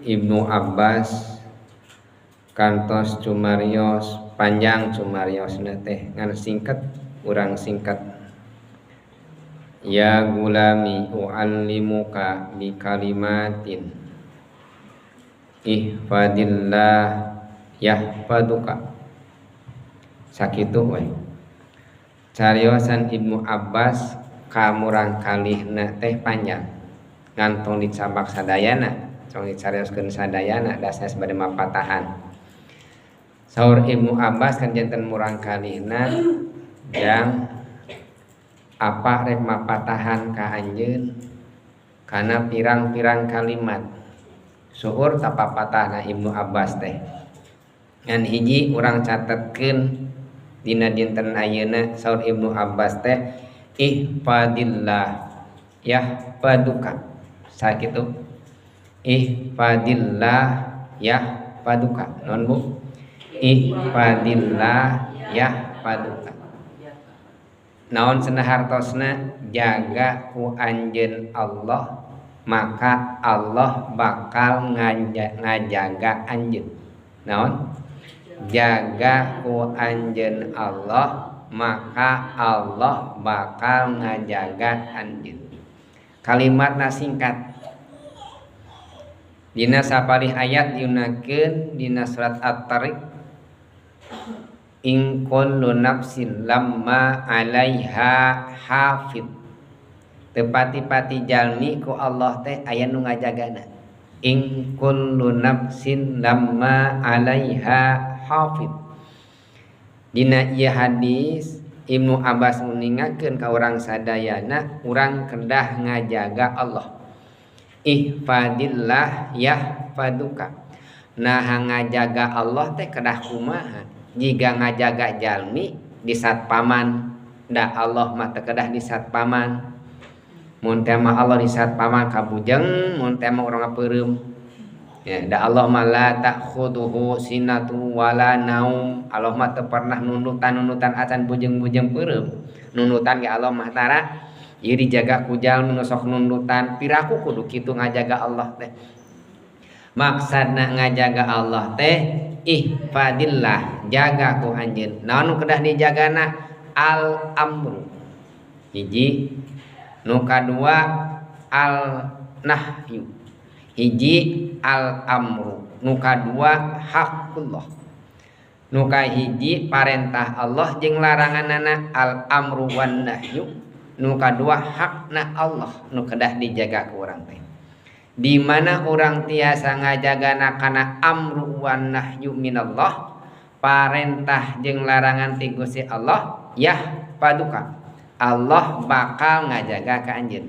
Ibnu Abbas kantos cumarios panjang cumariosna teh ngan singkat urang singkat. Ya gulami uallimuka bi kalimatin ihfadillah yahfaduka. Sakitu we cariosan Ibnu Abbas ka murang kalihna teh panjang ngan tong dicabak sadayana, tong dicarioskeun sadayana da sanes bade mapatahan. Saur Ibnu Abbas kan janten murang kalihna jang apa rek mapatahan ka anjeun kana pirang-pirang kalimat. Seueur tapapatahna Ibnu Abbas teh. Ngan hiji urang catetkeun dina dinten ayeuna saur Ibnu Abbas teh ihfadillah yahfaduka. Sakitu. Ihfadillah yahfaduka. Non Bu? Ihfadillah yahfaduka. Naon cenah hartosna? Jaga ku anjeun Allah maka Allah bakal ngajaga anjeun. Naon? Jaga ku anjeun Allah maka Allah bakal ngajaga anjeun. Kalimatna singkat. Dina sapalih ayat diunakeun dina surat At-Tariq in kullu nafsin lamma 'alaiha hafid. Tepati-pati jalmi ku Allah teh aya nu ngajagana. In kullu nafsin lamma 'alaiha hafid. Dina ieu hadis Ibnu Abbas nguningakeun ka urang sadayana urang kedah ngajaga Allah. Ihfadillah yahfaduka. Nah ngajaga Allah teh kedah kumaha? Jika ngajaga jalmi di satpaman, da Allah mah teu kedah di satpaman. Mun teh mah Allah di satpaman kabujeng, mun teh mah urang peureum. Ya, da Allah mah la ta'khuduhu sinatu wala naum. Allah mah teu pernah nundutan-nundutan acan bujeng-bujeng peureum. Nundutan ge Allah mah tara. Ieu dijaga ku jalmi nu sok nundutan, piraku kudu kitu ngajaga Allah teh. Maksudna ngajaga Allah teh ihfadillah, jaga ku anjeun. Naon nu kedah dijagana? Al amru. Hiji, nu kadua al nahyu. Hiji al amru, nu kadua haqqullah. Nu kahiji parentah Allah jeung laranganana al amru wan nahyu. Nu kadua hakna Allah nu kedah dijaga ku urang teh. Di mana urang tiasa ngajagana kana amru wan nahyu minallah, parentah jeung larangan ti Gusti Allah, yah paduka. Allah bakal ngajaga ka anjeun.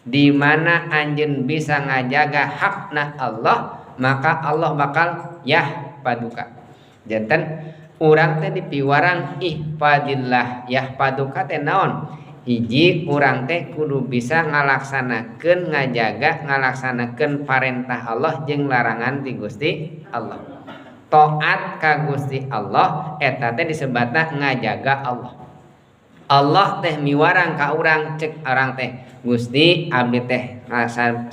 Di mana anjeun bisa ngajaga hakna Allah, maka Allah bakal yah paduka. Janten urang teh dipiwarang ihfadillah yah paduka teh naon? Hiji urang teh kudu bisa ngalaksanakeun ngajaga ngalaksanakeun parentah Allah jeung larangan ti Gusti Allah. Taat ka Gusti Allah eta teh disebatna ngajaga Allah. Allah teh miwarang ka urang cek urang teh Gusti abdi teh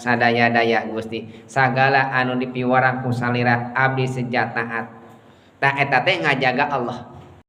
sadaya-daya Gusti sagala anu dipiwarang ku salira abdi seja taat. Tah eta teh ngajaga Allah.